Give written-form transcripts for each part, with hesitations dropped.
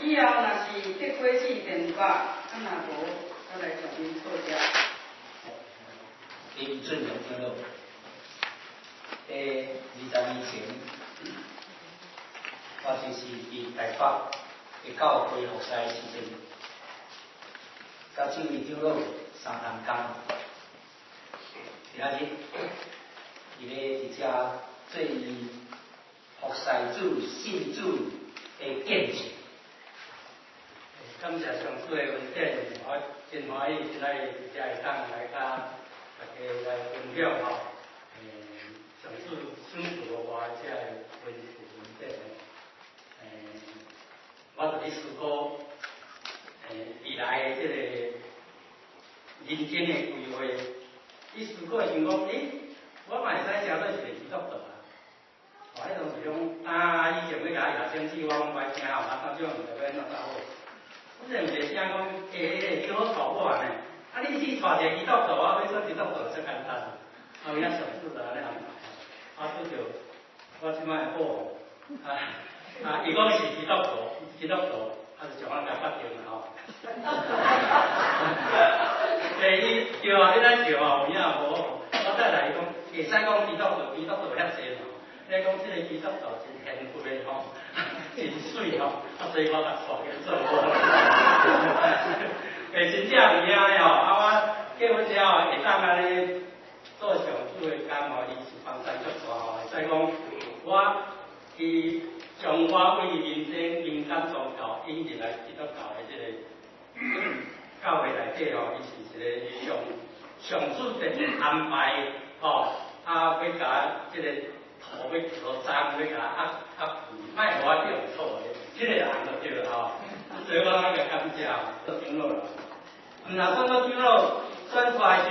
以後若是得火死電吧，啊若無，再來將𪜶錯食。林俊榮長老，佇20年前，我就是佇台北的教會服侍的時陣，佮這位長老相同工。今仔日，伊咧佇遮做伊服侍主、信主的見證。感謝上主的恩典，我真歡喜今仔日才會當來佮大家來分享吼。上主賞賜予我這个恩賜恩典。我就咧思考，未來的這個人生的規劃。你思考的想講，我嘛會使成做一個基督徒啊。哦，彼當時講，啊，以前欲共我攑聖旨，我攏無愛聽吼，啊，到這毋知欲按怎才好。我認為聽講，欸，你好娶某呢？啊，你去娶一個基督徒，我欲做基督徒足簡單。啊，有影上主就按呢安排。啊，拄著我這擺的某，啊啊，伊講是基督徒，基督徒，啊，就將我共決定啦吼。欸，伊對啊，你來笑吼，有影無？我再來伊講，會使講基督徒，基督徒遐濟吼。你講這個基督徒真賢惠吼，真媠吼，啊，所以我共娶去做某。欸，真正有影的吼，啊，我結婚了後會當按呢做上主的工吼，伊是幫助足大吼，會使講我伊將我為人生民間宗教引入來基督教的這個教會內底吼，伊是一個上上主特別安排吼，啊，欲共這個土欲做髒，欲共壓壓肥，莫予我叫錯的，這個人就對了吼。所以我那個感謝做長老啦。毋若選做長老，選出來時，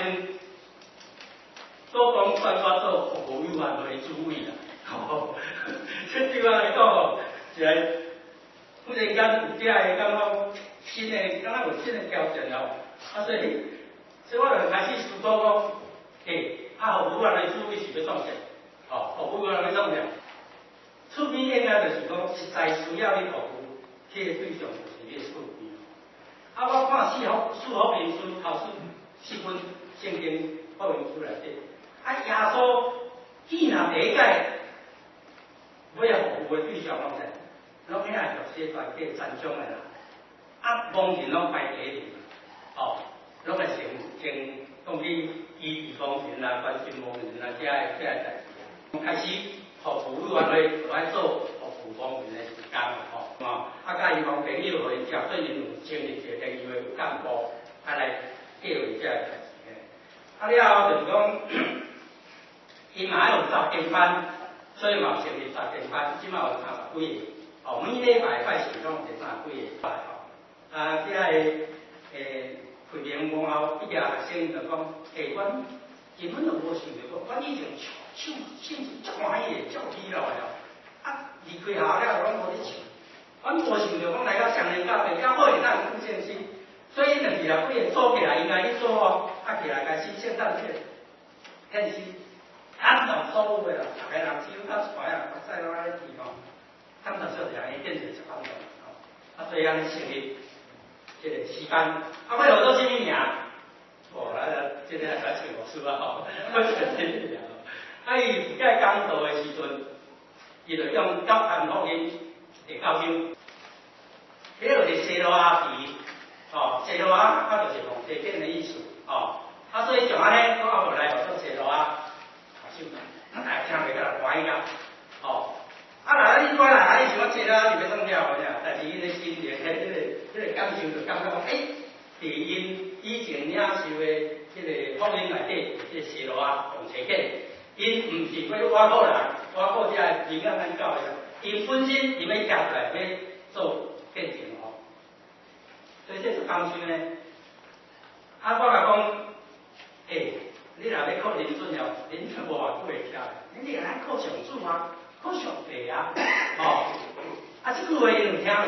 都講選我做服務委員會主委啦。吼，這對我來講吼，一個忽然間有這個感覺新的，敢若有新的挑戰哦。啊，所以我就開始思考講，啊，服務委員會主委是欲創啥？吼，服務委員會創啥？厝邊應該就是講，實在需要你服務，彼個對象就是你的厝邊。啊，我看四福音書頭四本聖經福音書內底，啊，耶穌既若第一擺欲服務的對象攏啥？攏遐弱勢團體殘障的人，啊，盲人攏排第一名，哦，攏會先先講去醫治盲人啊，關心盲人啊，這个代誌啊。開始服務委員會就愛做服務盲人的事工吼，哦，啊，佮伊講朋友，予𪜶食，最近有成立一個聯誼會幹部，啊來計劃這个代誌。啊了後就是講，伊嘛愛有查經班，所以嘛有成立查經班，這馬有三十幾个，哦，每禮拜拜四攏有三十幾个拜吼。啊，這个會面幕後，彼個學生就講，欸，阮根本就無想著講，阮以前唱唱唱足歡喜的，足喜樂的哦。啊，離開學校了攏無咧唱，阮無想著講來到雙連教會，較好會當有獻身，所以兩日啊，幾個組起來，應該去做哦，啊起來開始聖誕節獻詩，感動所有的人，逐个人只有到一擺啊，目屎攏愛咧滴吼，感動小弟伊變成足感動吼，啊，所以按呢成立這個詩班，啊，欲號做啥物名？哦，來來，這個來請牧師啊吼，欲號啥物名？啊，伊一擺講道的時陣，伊就用約翰福音第九章，彼個就是西羅亞池，吼，西羅亞啊就是奉提點的意思，吼，啊，所以就按呢，講啊無來號做西羅亞，手，啊，大家聽袂甲歡喜啊，吼，啊，若你我來，你想講西羅亞是欲創啥無啥？但是𪜶的心靈，彼個感受就感覺講，欸，佇𪜶以前領受的彼個福音內底，這個西羅亞奉提點，𪜶毋是欲倚靠人，倚靠這個靈恩咱教會，𪜶本身伊欲徛出來欲做見證吼，所以這是感受呢。啊，我共講，欸，你若欲靠林俊耀，林俊無偌久會徛，你愛靠上主啊，靠上帝啊，吼，啊，這句話𪜶有聽袂？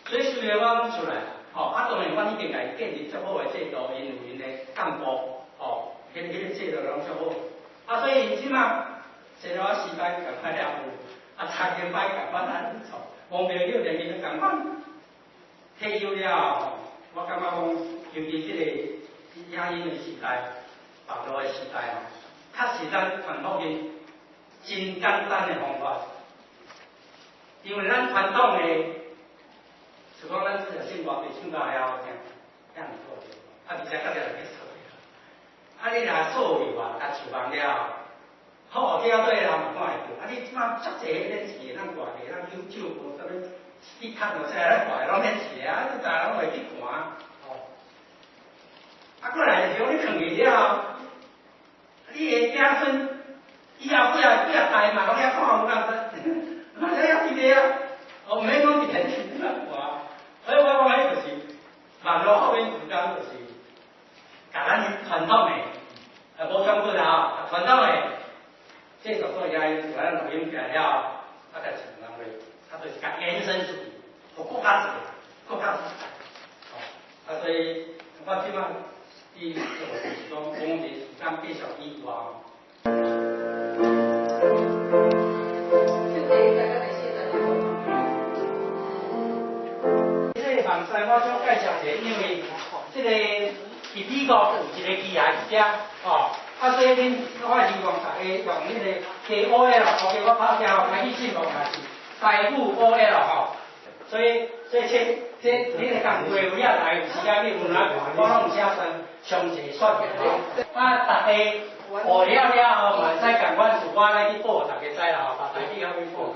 所以雖然我講出來，吼，啊，當然阮已經共伊建立足好的制度，𪜶有𪜶的幹部，吼，彼個制度攏足好。啊，所以這馬西羅亞詩班仝款也有，啊，查經班仝款安呢做，王朋友連伊都仝款。退休了後，我感覺講，尤其這個影音的時代、網路的時代吼，確實咱傳福音真簡單的方法，因為咱傳統的，是講咱這個聖歌唱到遐好聽，遐爾好聽，啊，而且較濟人去掃。啊，你若掃入啊，共上網了，好，去到底人嘛看會著。啊，你這馬足濟彼免錢的，咱掛的，咱YouTube啥物，你看到啥咱掛的攏免錢的，啊，你逐家攏會去看，吼。啊，過來就是講你囥去了後，你的子孫以後幾仔幾仔代嘛攏遐看有夠多，嘛遐佇咧啊，哦，毋免講佇電視頂看。所以我講彼就是網路福音時間，就是共咱傳統的，啊，無衝突啦吼，傳統的這首歌也是咱錄音起來了，啊，共上網去，啊，就是共延伸出去，予閣較濟，閣較濟，吼，啊，所以我這擺佇做就是講，講的時間繼續以外。這個網站我想介紹一下，因為這個佇美國有一個機械佇遮，吼，啊，所以恁我希望大家用那個 KOL，OK，我拍遮吼，開始進步嘛是台語 OL 吼，所以所以這這恁個共會有遐來有時間去問啊，我攏有寫算詳細說明吼，啊，大家學了了後嘛會使共阮自我來去報，大家知啦吼，把台語較會報。